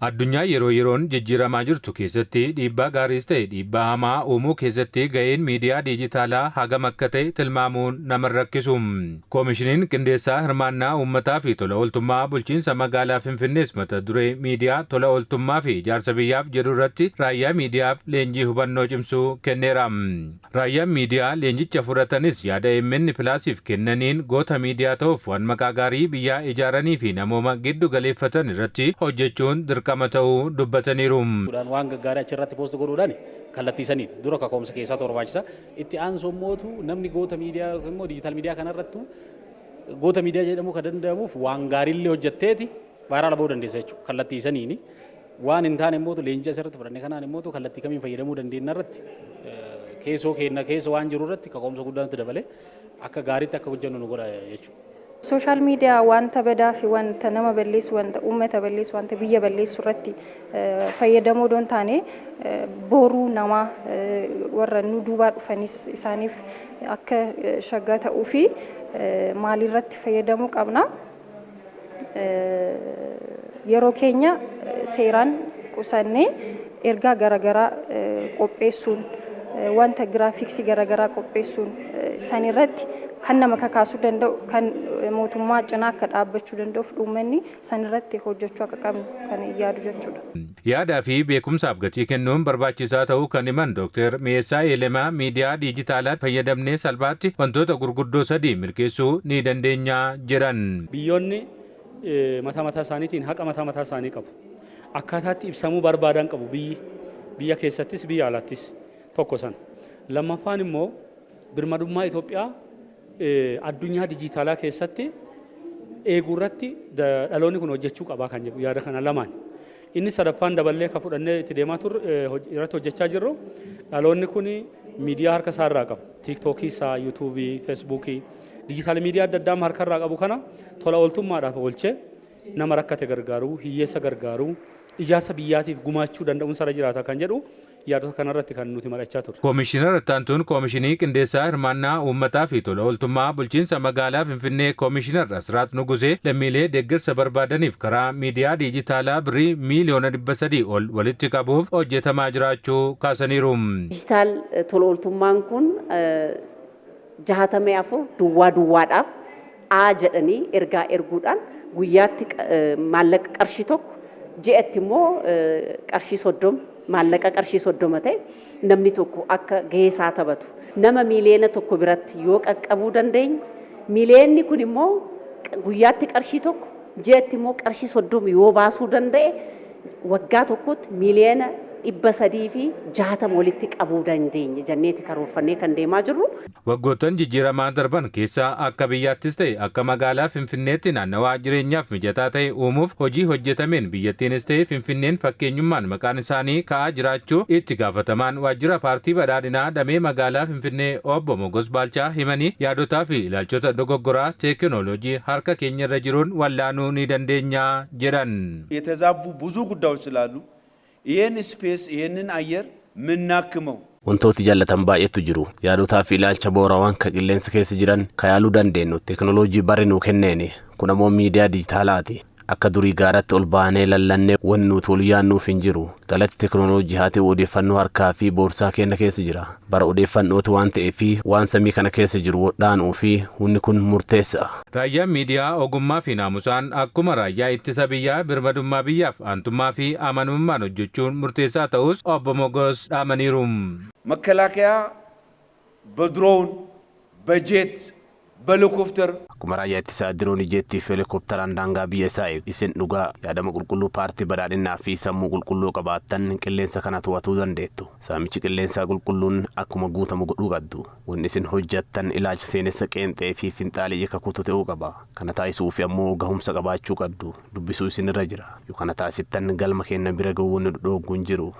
Addunyaa yeroo yeroon jijjiiramaa jirtu keessatti dhiibbaa gaariis ta'e dhiibbaa hamaa uumuu keessatti ga'een miidiyaa diijitaalaa hagam akka ta'e tilmaamuun nama rakkisu. Koomishiniin Qindeessaa Hirmaannaa Uummataa fi Tola Ooltummaa Bulchiinsa Magaalaa Finfinnees mata duree "Miidiyaa Tola Ooltummaa fi Ijaarsa Biyyaaf" jedhu irratti raayyaa miidiyaaf leenjii hubannoo cimsuu kenneera. Raayyaan miidiyaa leenjicha fudhatanis yaada AMN Plusiif kennaniin, goota miidiyaa ta'uuf waan maqaa gaarii biyyaa ijaaranii fi namooma giddu galeeffatan irratti hojjechuun dirqama ta'uu dubbataniiru. Waan gaggaarii achirratti post godhuudhaan kallattii saniin dura kaka'umsa keessaa barbaachisa. Itti aansoo mootu namni goota miidiyaa yookiin immoo digital media kanarrattu goota miidiyaa jedhamuu kan danda'amuuf waan gaariillee hojjetteeti viral ba'uu dandeessa jechuudha kallattii saniini. Waan hin taane immoo leenjii asirratti fudhanne kanaan immoo kallattii kamiin fayyadamuu dandeenya irratti, keessoo keenya keessa waan jiru irratti kaka'umsa guddaa nutti dabalee akka gaariitti akka hojjennu nu godha jechuudha. Social media wanta badaa fi wanta nama balleessu, wanta uummata balleessu, wanta biyya balleessu irratti fayyadamoo odoo hin taane, boruu namaa warra nu duubaa dhufanis isaaniif akka shaggaa ta'uu fi maalirratti fayyadamuu qabna. Yeroo keenya seeraan qusannee ergaa garaagaraa qopheessuun, wanta graphics garaagaraa qopheessuun, san irratti kan nama kakaasuu danda'u, kan mootummaa cinaa akka dhaabbachuu danda'uuf uummanni san irratti hojjechuu akka qabnu kan yaadu jechuudha. Yaadaa fi beekumsaaf gatii kennuun barbaachisaa ta'uu kan himan Dr. Mi'eessaa Elemaa, miidiyaa diijitaalaa fayyadamnee salphaatti wantoota gurguddoo sadii milkeessuu ni dandeenya jedhan. Biyyoonni mataa mataa isaaniitiin haqa mataa mataa isaanii qabu. Akkaataatti ibsamuu barbaadan qabu, biyyi biyya keessattis biyya alaattis tokko sana. Lammaffaan immoo birmadummaa Itoophiyaa addunyaa dijitaalaa keessatti eeguu irratti dhaloonni kun hojjechuu qabaa kan jedhu yaada kana lamaan. Inni sadaffaan daballee kan fudhannee itti deemaa turre, irratti hojjechaa jirru, dhaloonni kun miidiyaa harka isaa irraa qabu. TikTokii isaa, YouTubeii, Facebookii, digital media adda addaa harka irraa qabu kana tola ooltummaadhaaf oolchee nama rakkate gargaaruu, hiyyeessa gargaaruu, ijaarsa biyyaatiif gumaachuu danda'uun sarara jiraata kan jedhu yaadota kanarratti kan nuti mari'achaa turre. Koomishinar Ittaantuun Koomishinii Qindeessaa Hirmaannaa Uummataa fi Tola Ooltummaa Bulchiinsa Magaalaa Finfinnee Koomishinar Asraat Nugusee, lammiilee deeggarsa barbaadaniif karaa miidiyaa diijitaalaa birrii miiliyoona 300 ol walitti qabuuf hojjetamaa jiraachuu kaasaniiru. Digital tola ooltummaan kun 64 duwwaa duwwaadhaaf A jedhanii ergaa erguudhaan guyyaatti maallaqa qarshii 1, ji'atti immoo qarshii 30, maallaqa qarshii 30 ta'e namni tokko akka gahee isaa taphatu nama miiliyoona 1 biratti yoo qaqqabuu dandeenye, miiliyoonni kun immoo guyyaatti qarshii 1, ji'atti immoo qarshii 30 yoo baasuu danda'e, waggaa tokkotti miiliyoona 360 walitti qabuu dandeenya jenneeti karoorfannee kan deemaa jirru. Waggoottan jijjiiramaa darban keessa akka biyyaattis ta'e akka magaalaa Finfinneetti naannawaa jireenyaaf mijataa ta'e uumuuf hojii hojjetameen biyyattiinis ta'e Finfinneen fakkeenyummaan maqaan isaanii ka'aa jiraachuu itti gaafatamaan waajjira Paartii Badhaadhinaa damee magaalaa Finfinnee obbo Mogos Baalchaa himanii, yaadotaa fi ilaalchota dogoggoraa teekinooloojii harka keenyarra jiruun wallaanuu ni dandeenya jedhan. የተዛቡ ብዙ ጉዳዮች ስላሉ ይህን space ይህንን አየር ምናክመው Wantooti jaallatan baay'eetu jiru. Yaadotaa fi ilaalcha boorawwan ka qilleensa keessa jiran ka yaaluu dandeenyu teekinooloojii barri nuu kenneeni. Kun ammoo miidiyaa dijitaalaati. Akka durii gaaratti ol baanee lallannee wanni nuti ol yaannuuf hin jiru. Galatti teekinooloojii haa ta'u, odeeffannoo harkaa fi boorsaa keenya keessa jira. Bara odeeffannooti waan ta'eef waan samii kana keessa jiru wodhaanuu fi humni kun murteessa. Raayyaan miidiyaa ogummaa fi naamusaan akkuma raayyaa ittisa biyyaa birmadummaa biyyaaf aantummaa fi amanamummaan hojjechuun murteessaa ta'us obbo Mogos dhaamaniiru. መከላከያ በድሮን፣ በጄት፣ በሄሊኮፕተር Akkuma raayyaa ittisaa diroonii, jeettii fi heelikoopteraan daangaa biyya isaa eegu, isin dhugaa yaadama qulqulluu Paartii Badhaadhinaa fi sammuu qulqulluu qabaattan qilleensa kana to'atuu dandeettu. Saamichi qilleensaa qulqulluun akkuma guutamu godhuu qabdu. Wanni isin hojjettan ilaalcha seenessa qeenxee fi finxaalii kakuutu ta'uu qaba. Kana taasisuuf ammoo gahumsa qabaachuu qabdu. Dubbisuu isinirra jira. Yoo kana taasittan galma keenya bira ga'uu wanni dhoogguu hin jiru.